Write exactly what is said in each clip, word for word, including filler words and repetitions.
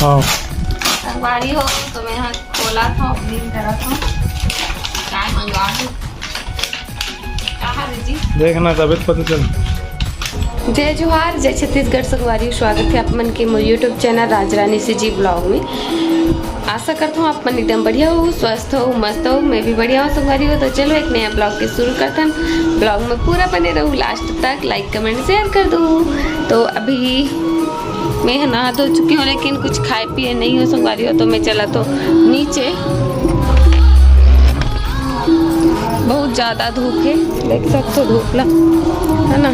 हाँ। संगवारी हो, तो मैं यहाँ खोला था, ओपनिंग करा था। काय मंगवा दूँ? कहाँ रे जी? देखना, तबे तो पता चल। जय जोहार, जय छत्तीसगढ़ संगवारी हो, स्वागत है आप मन के मोर YouTube चैनल राजरानी सीजी ब्लॉग में। आशा करता हूँ आप मन एकदम बढ़िया हो, स्वस्थ हो, मस्त हो। मैं भी बढ़िया हूँ संगवारी हो। तो चलो एक नया ब्लॉग के शुरू करथन। ब्लॉग में पूरा बने रहू लास्ट तक, लाइक कमेंट शेयर कर दो। तो अभी मैं नहा धो चुकी हूँ, लेकिन कुछ खाए पिए नहीं हो संगवारी हो, तो मैं चला तो नीचे। बहुत ज्यादा धूप है, देख सकते हो धूप ला, है ना।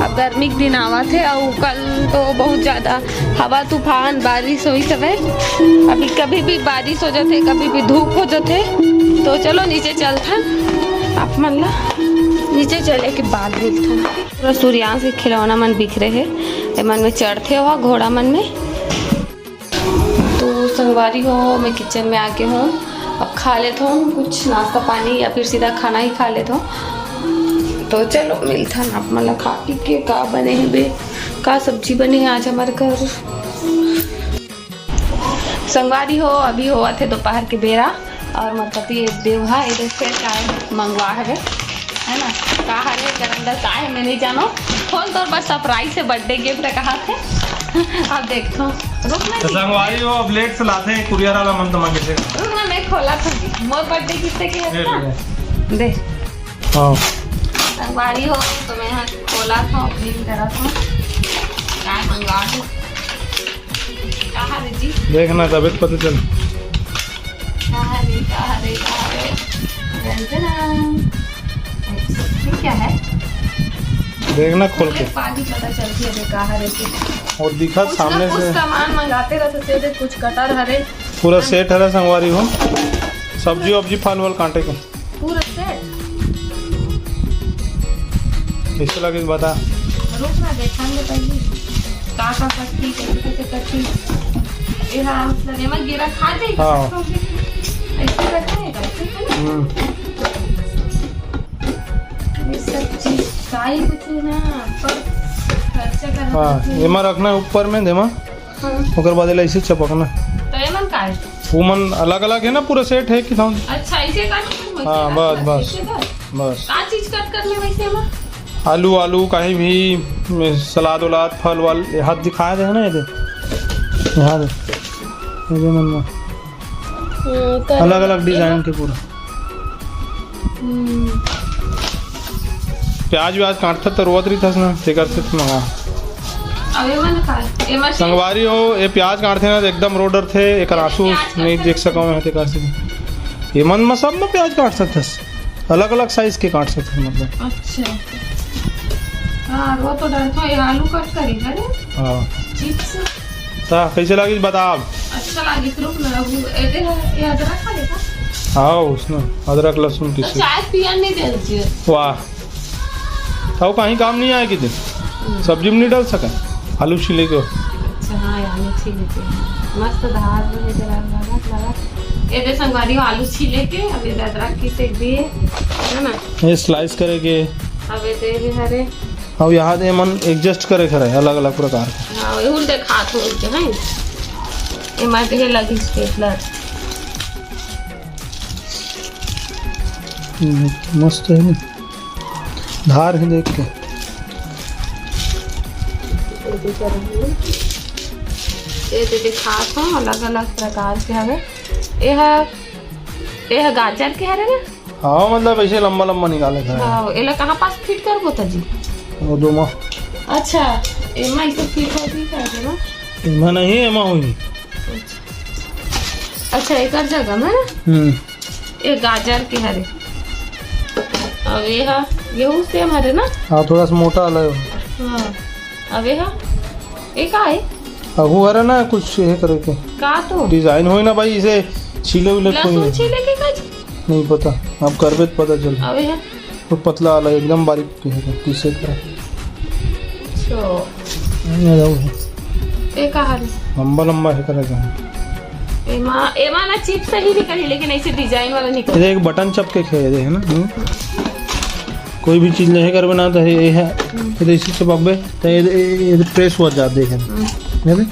अब गर्मी के दिन आवत है और कल तो बहुत ज्यादा हवा तूफान बारिश होई हवे। अभी कभी भी बारिश हो जाथे, कभी भी धूप हो जाथे। तो चलो नीचे चलथन, आप मन ला नीचे चले के बाद मिलथन। पूरा सूर्यांश के खिलौना मन बिखरे हे, एमन में चढ़थे ओहा घोड़ा मन में। तो संगवारी हो, मैं किचन में आके हूँ, अब खा लेत हूँ कुछ नाश्ता पानी या फिर सीधा खाना ही खा लेत हूँ। तो चलो मिलथन आप मन ला खा पी के, का बने हे बे, का सब्जी बने हे आज हमारे घर। संगवारी हो, अभी होवत हे दोपहर के बेरा और मोर पति ये देव हा, ये देख फिर का मंगवा हवे, है ना, का हरे एकर अंदर का हे मैं नहीं जानो। खोल तोर बर सरप्राइज हे, बर्थडे गिफ्ट कहा थे। अब देखो, रुक ना तो जी। संगवारी हो, अब लेट से लाथे कुरियर वाला मन तो मांगे थे। रुक ना, मैं खोला था जी, मोर बर्थडे गिफ्ट के है ले, ना। ले। दे। हाँ। संगवारी हो, तो मैं यहाँ खोला था, ओपनिंग करा था। का मंगवा दूँ? कहाँ रे जी? देखना, तबे तो पता चल। कहाँ रे, कहाँ रे, कहाँ रे? रंजना। ये क्या है? देखना खोल के। एक बार ही पता चलती है, कहाँ रे, की। और दिखा कुछ ना सामने कुछ से। सामान मंगाते रहते थे, कुछ कटर हरे। पूरा सेट हरे संगवारी हो। सब्जी वब्जी, फल वल काटे के। पूरा सेट। कैसे लगे बता। रुक ना, देखाएंगे पहले। का का कटती, कैसे कैसे कटती। ये हाँ, मतलब, एमा गिरा खा जाएगी। हाँ। ऐसे करते हैं, ऐसे करते हैं। हम्म। ये सब चीज, सारी कुछ ना, पर खर्चा करना हाँ, पड़ता है। एमा रखना है ऊपर में, देमा। हाँ। ओकर बाद एला ऐसे चपकना। तो एमन का है? वो मन अलग-अलग है ना, पूरा सेट है कि हम अच्छा, ऐसे कर, वैसे हाँ, कर, बस, बस, बस, ऐसे कर। बस। का चीज कट कर ले वैसे में? आलू, आलू, कहीं भी, सलाद उलाद, फल वल, ये हाथ दिखाए दे ना, ये दे। यहाँ दे। ये दे मन में। हम्म, कर अलग-अलग ये डिजाइन ना। के पूरा। हम्म। प्याज व्याज काटथस त रोवत रहिथस ना, तेकर से तो मंगा। अब एमन का, एमन से संगवारी हो, ये प्याज काटथे ना, तो एकदम रो डरथे, एकर आंसू प्याज काट नहीं देख सकत सकंव मैं, तेकर से। एमन म सब म प्याज काट सकथस, अलग-अलग साइज के काट सकथस, मतलब। अच्छा। हाँ, वो तो डरथों, ये आलू कट करी, है ना? हाँ। चिप्स। ता कैसे लागिस बता अब? अच्छा लागिस, रुक ना, अब ये दे, ये अदरक खा लेता? हाँ, उसने अदरक लहसुन तो किसी। चाय पिया नहीं दे दीजिए। वाह, तो कहीं काम नहीं आए किते? हम्म। सब्जी में नहीं डाल सका? आलू छीले के। अच्छा, हाँ, आलू छीले के। मस्त धार में जरा लगा, लगा। ये दे संगवारी हो, आलू छीले के, अब ये अदरक की सेक दिए, है ना? ये स्लाइस करे के। अब ये दे, ये हरे। अब यहाँ दे मन एडजस्ट करे के हरे, अलग-अलग प्रकार के। हाँ, ये हुल देखा थो के, हैं? ये मार के लगी स्टेपलर। हम्म, मस्त है ना? धार है देख के। ये दे दिखात हूँ, अलग-अलग प्रकार के हवे। ये ह, ये ह गाजर के हरे ना? हाँ, मतलब ऐसे लंबा लंबा निकाले के हवे। हाँ, एला कहाँ पास फिट करबो त जी? वो दो माँ। अच्छा, एमा इसे फिट होती कर देना। एमा नहीं, एमा होई। अच्छा। अच्छा, एकर जगह में ना? हम्म। ये गाजर के हरे। अब ये हा, येहू सेम हरे ना? हाँ, थोड़ा सा मोटा वाला है। हाँ। अब ये हा, ये का है? अब वो हरे ना, कुछ ये करे के। का तो? डिजाइन होई ना भाई, इसे छीले उले कोई लहसुन नहीं। छीले के का जी? नहीं पता, अब करबे तो पता चल। अब ये हा? तो पतला वाला, एकदम बारीक के है, पीसे का। अच्छा। ये रहो है। ये का हरे? लंबा लंबा है करे का। एमा, एमा ना चिप्स ही निकली, लेकिन ऐसे डिजाइन वाला निकली। ये एक बटन चपके के है, है ना? हम्म। कोई भी चीज लेहे करबे ना, तो ये है, हम्म। ये तो इसी चपकबे, तो ये, ये, ये प्रेस हो जात, देखे। हम्म। चलो,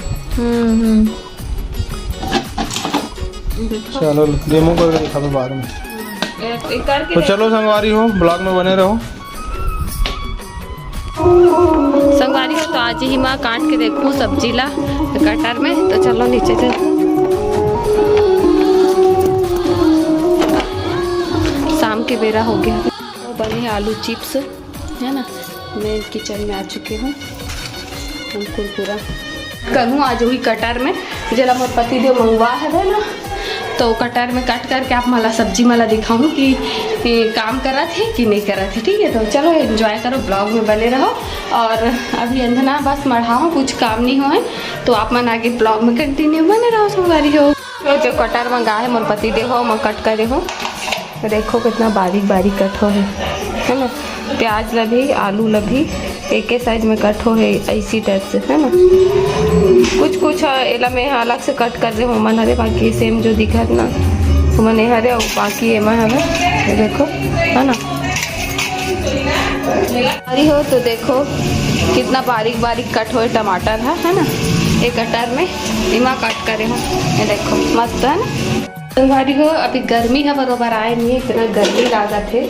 demo करके दिखाबे बाद में। एक, एक करके तो चलो संगवारी हो, vlog में बने रहो। संगवारी हो, तो आज ही मैं काट के देखूँ सब्जी ला cutter में। तो चलो नीचे चल, शाम के बेरा हो गया। तो बने आलू chips, है ना। मैं kitchen में आ चुके हूँ। हम कुरकुरा करूँ आज वही cutter में, जेला मोर पति देव मंगवा हवे ना, तो cutter में cut करके आप मन ला सब्जी मन ला दिखाऊँ कि ए, काम करत हे कि नहीं करत हे। ठीक है, तो चलो enjoy करो, vlog में बने रहो। और अभी अंधना बस मढ़ा हूँ, कुछ काम नहीं होए, तो आप मन आगे vlog में continue बने रहो संगवारी हो। तो जो cutter मंगा है मोर पति देव हो, मैं cut करे हूँ। देखो कितना बारीक बारीक cut हो है, है ना। प्याज ला भी, आलू ला भी एक ही size में cut हो है, ऐसी type से, है ना। कुछ कुछ एला मैं अलग से cut कर दे हूँ मन हरे, बाकी same जो दिखत ना, वो मन हरे, और बाकी एमा हवे, ये देखो, है ना। अरे हो तो देखो कितना बारीक बारीक cut हो टमाटर है, है ना। ये cutter में एमा cut करे हो, ये देखो मस्त है ना। संगवारी हो, अभी गर्मी ह बरोबर आए नहीं, इतना गर्मी लागत हे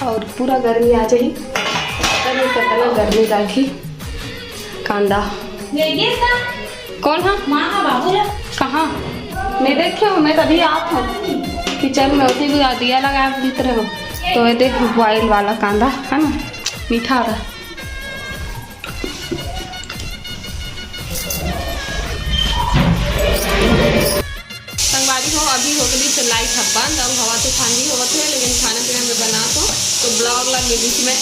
और पूरा गर्मी आ जाही, पता नहीं कितना गर्मी लागही। कांदा कौन हा? माँ हा बाबू ला। कहाँ? मैं देखे हूँ, मैं तभी आप हूँ kitchen में, उसी भी दिया लगा भीतर हूँ। तो ये देख boil वाला कांदा है ना, मीठा रहा। संगवारी हो, अभी हो गई तो light ह बंद, अब हवा तूफान भी होवत है, लेकिन खाना पीना में बना तो, तो vlog ला मैं बीच में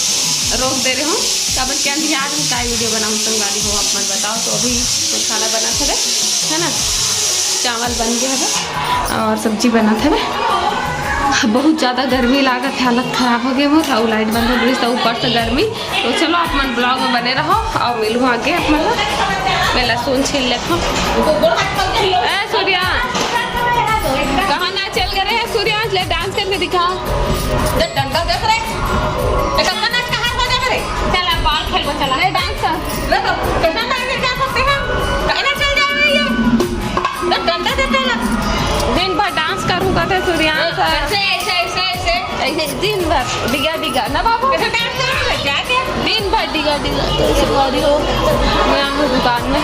रोक दे रहे हूँ। काबर के अंधियार में काय video बनाऊँ संगवारी हो, आप मन बताओ। तो अभी तो खाना बना थे, है ना, चावल बन गया है और सब्जी बना थे। बहुत ज़्यादा गर्मी लागत है, हालत खराब हो गई मोर। और light बंद हो गई तो ऊपर से गर्मी। तो चलो आप मन vlog में बने रहो और मिलूँ आगे आप मन ला। मैं लहसुन छील लेता हूँ। ए सूर्या, कहाँ ना चल गए हैं सूर्या? ले dance करके दिखा। डंडा देख रहे, डंडा नाच कहाँ हो जा रहे? चला ball खेलबो, चला। ले dance कर। ले तो, कैसा dance कर सकते हैं? कहना चल जा रही है। तो डंडा देते हैं ना। दिन भर dance करूँ कहते सूर्यांश। ऐसे, ऐसे, ऐसे, ऐसे। ऐसे दिन भर डिगा डिगा ना बाबू। ऐसे dance करोगे क्या क्या? दिन भर डिगा डिगा। तो संगवारी हो, मैं आ गई दुकान में।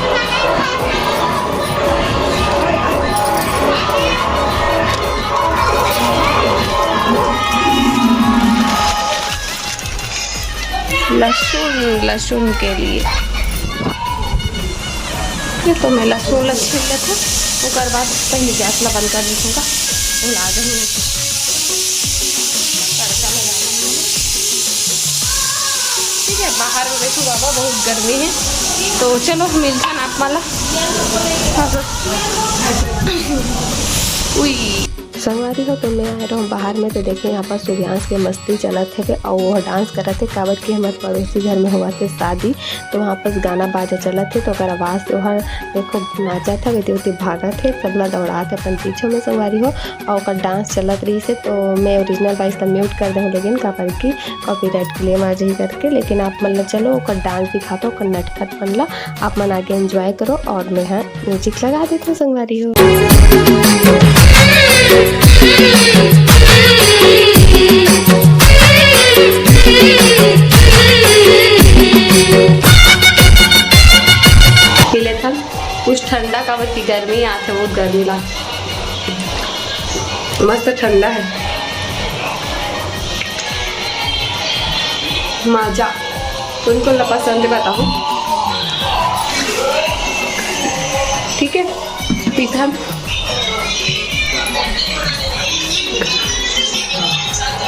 लहसुन, लहसुन के लिए ये तो मैं लहसुन ला छील लेथों, ओकर बाद पहले गैस ला बंद कर देथों का, भुला जाहूँ नहीं तो। तड़का लगा लेथों। ठीक है, बाहर में देखो बाबा बहुत गर्मी है, तो चलो मिलथन आप मन ला। उई। संगवारी हो, तो मैं आए रहूँ बाहर में, तो देखे यहाँ पर सूर्यांश के मस्ती चलत हे अउ वो dance करत हे, काबर कि हमारे पड़ोसी घर में होवत हे शादी, तो वहाँ पर गाना बाजा चलत हे, तो ओकर आवाज़ से ओहर देखो नाचत हे, एती ओती भागत हे, सबला दौड़ात हे अपन पीछू में संगवारी हो, अउ ओकर dance चलत रहिस हे, तो मैं original voice ला mute कर देहूँ, लेकिन काबर कि copyright claim आ जाही करके। लेकिन आप मन ला चलो ओकर dance दिखाथों, ओकर नटखटपन ला आप मन आगे enjoy करो, अउ मैं ह music लगा देथों संगवारी हो। पी लेथन कुछ ठंडा, काबर कि गर्मी आथे, बहुत गर्मी लाग, मस्त ठंडा है। माजा। कोन कोन ला पसंद है बताओ। ठीक है, पीथन।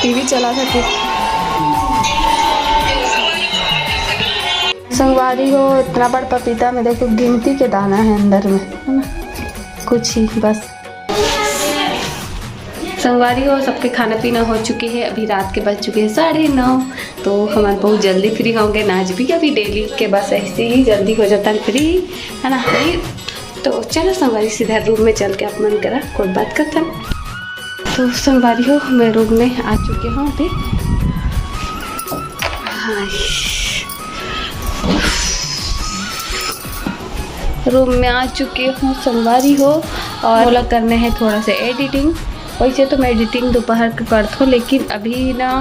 टीवी चला था तू। संगवारी हो, इतना बड़ पपीता में देखो गिनती के दाना है अंदर में, है ना, कुछ ही बस। संगवारी हो, सबके खाना पीना हो चुके हे, अभी रात के बज चुके हे साढ़े नौ। तो हमन बहुत जल्दी free होंगे, नाच भी अभी daily के बस ऐसे ही जल्दी हो जाता है free, है ना। तो चलो संगवारी, सीधा room में चल के आप मन करा कोई बात करता। तो संगवारी हो, मैं room में आ चुके हूँ अभी। हाँ, रूम में आ चुके हो संगवारी हो, और ओला करना है थोड़ा सा एडिटिंग। वैसे तो मैं एडिटिंग दोपहर के करथों, लेकिन अभी ना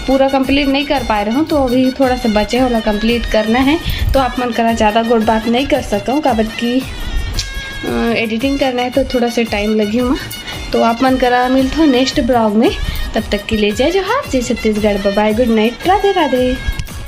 पूरा कंप्लीट नहीं कर पाए रहूँ, तो अभी थोड़ा सा बचे, ओला कंप्लीट करना है। तो आप मन करा ज़्यादा गोठ बात नहीं कर सकूँ, काबर कि एडिटिंग करना है तो थोड़ा सा टाइम लगी हुआ। तो आप मन करा मिलथों नेक्स्ट ब्लॉग में। तब तक के लिए जय जोहार, जय छत्तीसगढ़, बाय बाय, गुड नाइट, राधे राधे।